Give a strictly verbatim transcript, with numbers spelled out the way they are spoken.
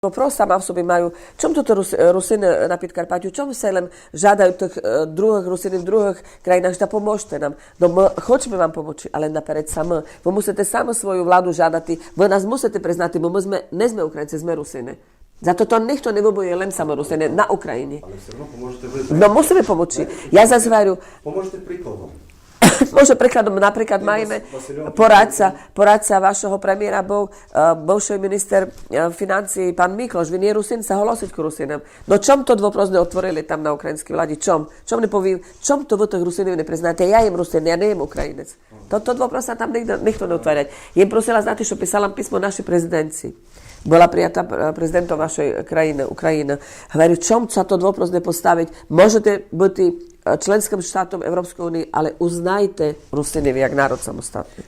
Вопрос сама в собі маю. Чом тото Рус-, Русины на Підкарпатю? Чом ся лем жадают тых, е, другых Русинів в другых країнах, жда поможте нам? Но мы хочеме вам помочи, але наперед сама. Вы мусите сама свою владу жадати. Вы нас мусите признати, бо мы зме, не зме Українци, зме Русины. Зато то нихто не выбоює, лем сама Русины на Україні. Але всьо равно поможете вы. Но мусиме помочи. Я зас гварю, Поможете прикладом. може, прикладом, наприклад, Ні, маєме Вас-, Васильов. порадца, порадца вашого премєра быв, е, бывшый міністер, е, фінансів, пан Міклош, він є Русин, ся голосить ко Русинам. Но чом тот вопрос не отворили там на україньскій владі? Чом? Чом не повів? Чом то вы тых Русинів не признаєте? Я єм Русин, я не єм Українець. То, тот вопрос там нихто, нихто не отварять. Я єм просила, знате што, писала єм писмо нашій президентці. Была прията, е, президентом вашой країны, Україны. Гварю, чом ся тот вопрос не поставить? Можете быти, е, членьскым штатом Европейской униї, але узнайте Русинів як народ самостатный.